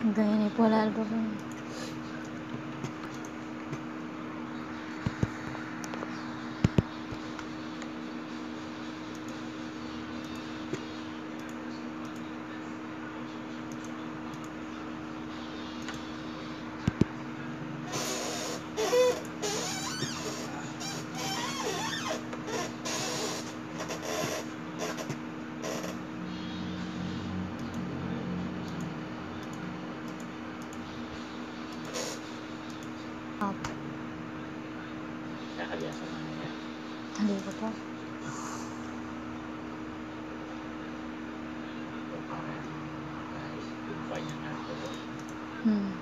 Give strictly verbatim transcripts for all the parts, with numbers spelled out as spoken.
Ganyan ay pula, album. Opo. Kakaliasan na niya. Hindi ko po. Para yung guys, yung kanya na ito. Hmm.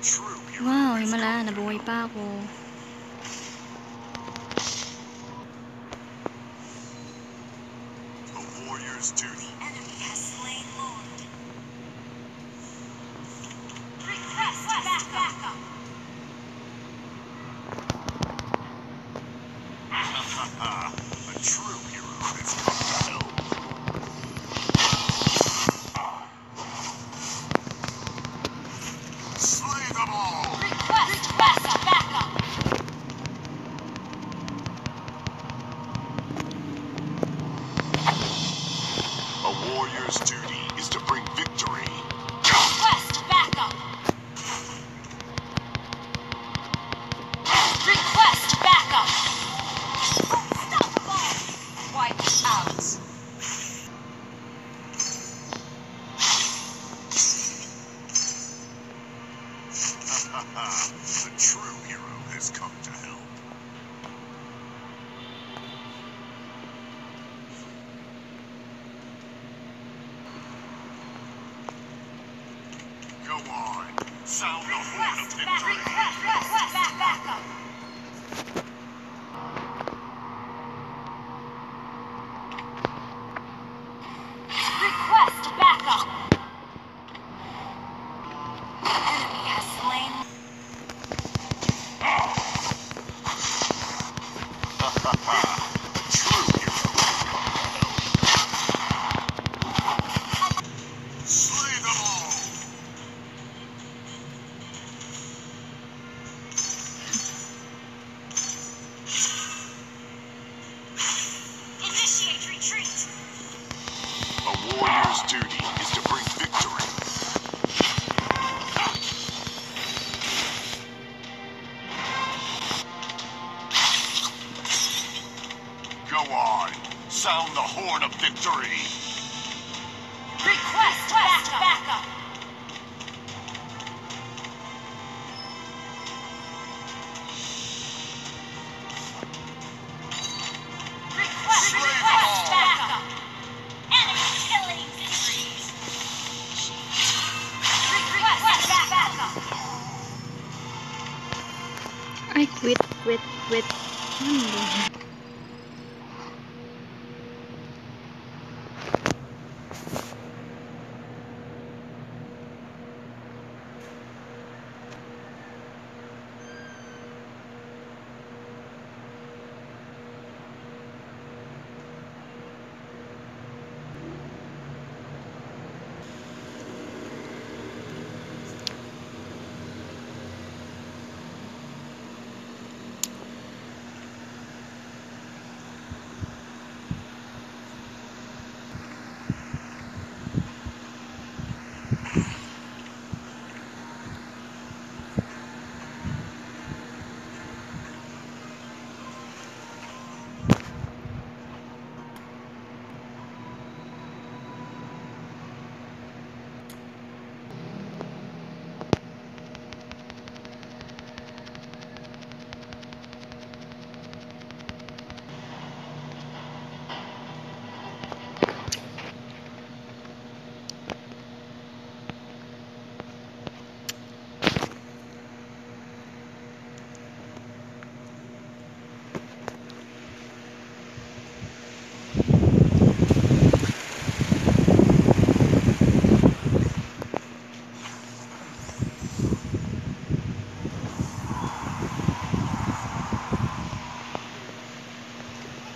Wow, himala, nabuhay pa ako. A warrior's duty. Enemy has slain Lord. Request backup. A true hero has come to help. Slay them all! Request backup! A warrior's duty is to bring victory. Request backup! Request backup! Unstoppable! Wiped out! The true hero has come to help. Go on. Sound the horn of victory. Request backup. Request backup. Enemy has slain. Slay them all. Initiate retreat. A warrior's duty is to bring victory. Go on. Sound the horn of victory. Request backup. Request, request backup. Enemy killing spree. Request backup. I quit, quit, quit. Ano ba?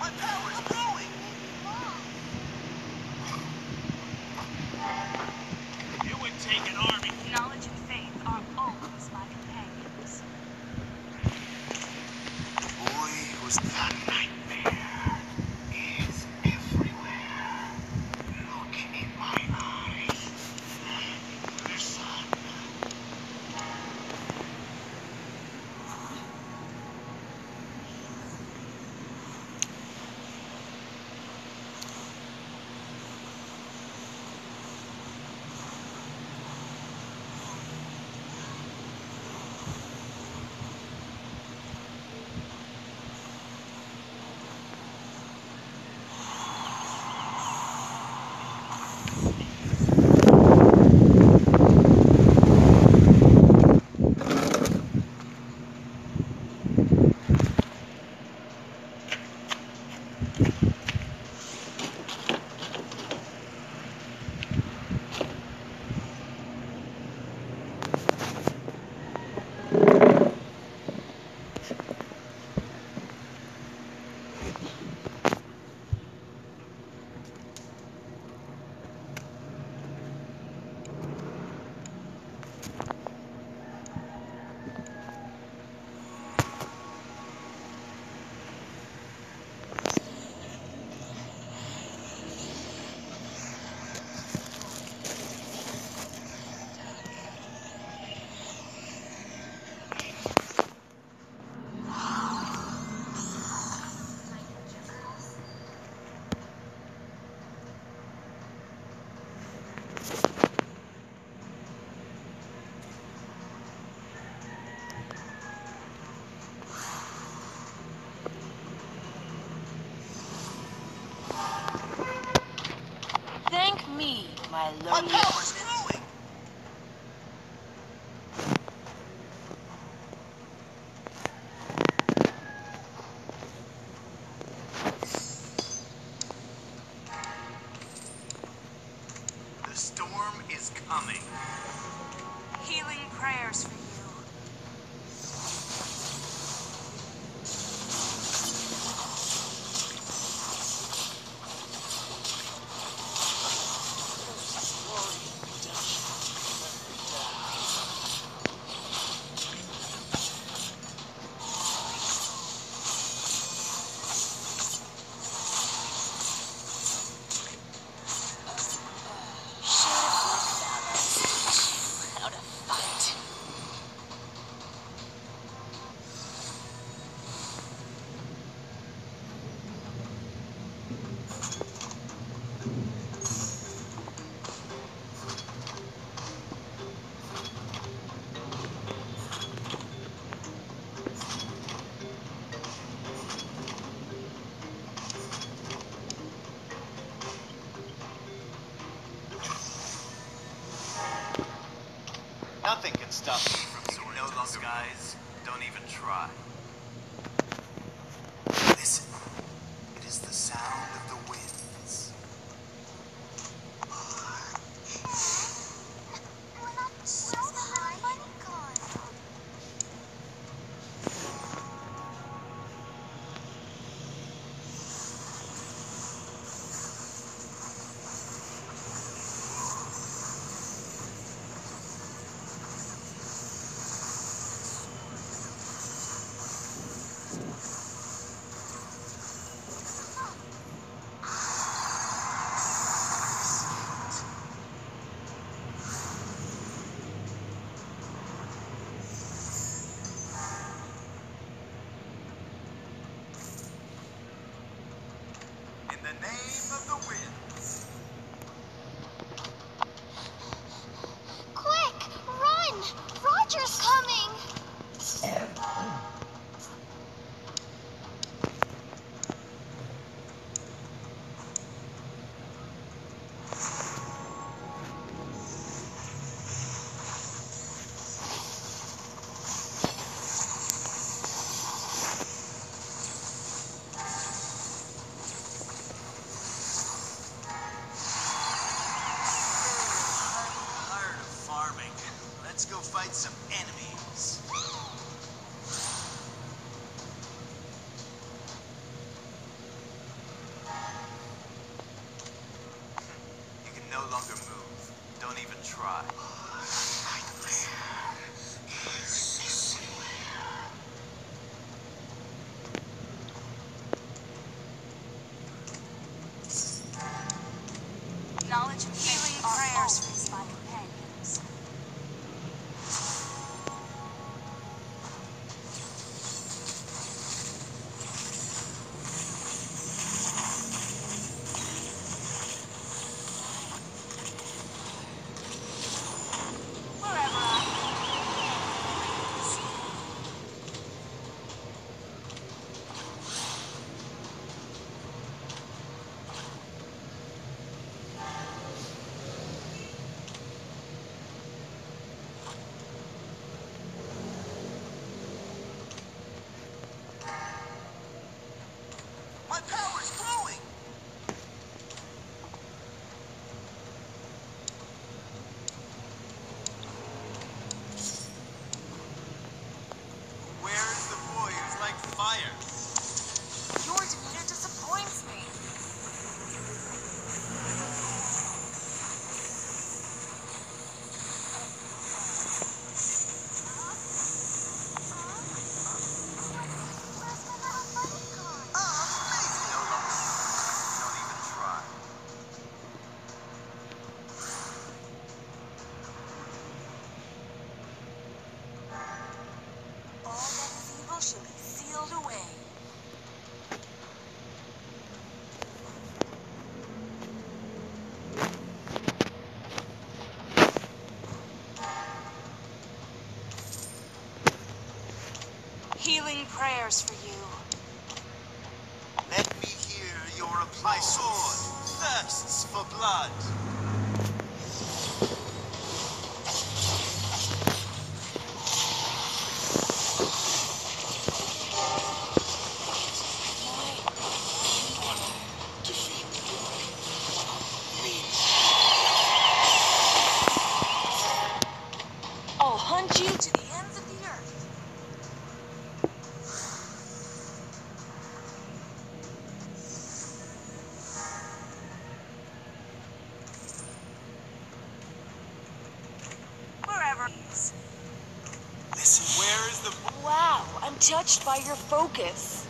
My power is growing. It would take an army. Knowledge and faith are always my companions. The boy who was that nightmare is everywhere. Look in my eyes. Listen. My lonely power's growing. The storm is coming. Healing prayers for you. Nothing can stop me from soaring. No longer, guys. Don't even try. Listen. It is the sound of the winds. In the name of the winds. Quick, run! Roger's coming! I'm tired of farming. Let's go fight some enemies. You can no longer move. Don't even try. Knowledge and healing prayers for my companions. My power's growing! Where is the boy who's like fire? Your demeanor disappoints me. All that is evil shall be sealed away. Healing prayers for you. Let me hear your applause. My sword thirsts for blood. Judged by your focus.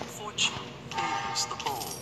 Fortune favors the bold.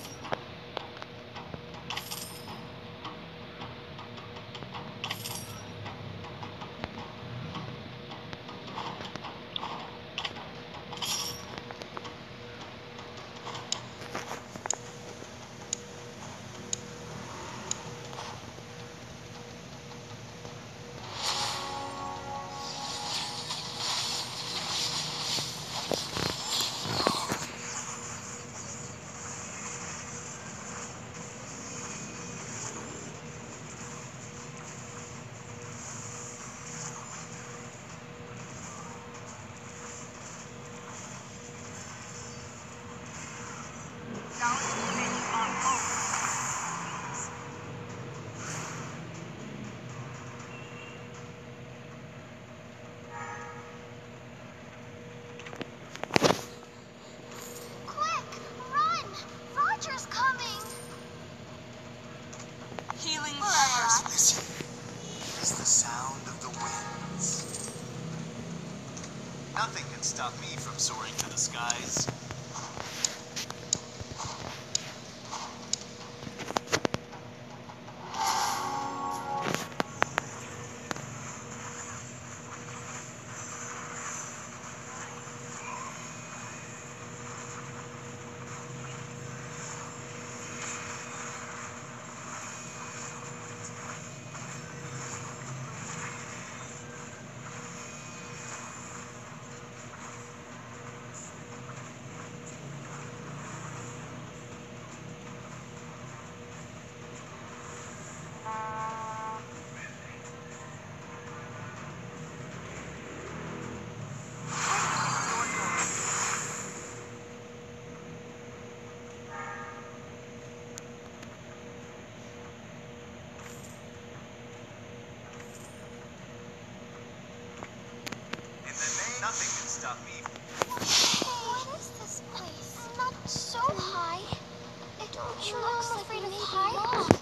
Quick, run! Roger's coming! Healing forever. Just listen. It's the sound of the winds. Nothing can stop me from soaring to the skies. In the name, nothing can stop me. What is this place? Not so high. It looks like we may be lost.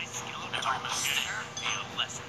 My skill and I must share a lesson.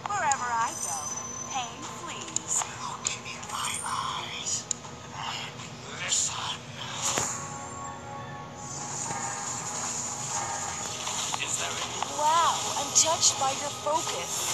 Wherever I go, pain flees. Look in my eyes and listen. Is there any Wow, I'm touched by your focus.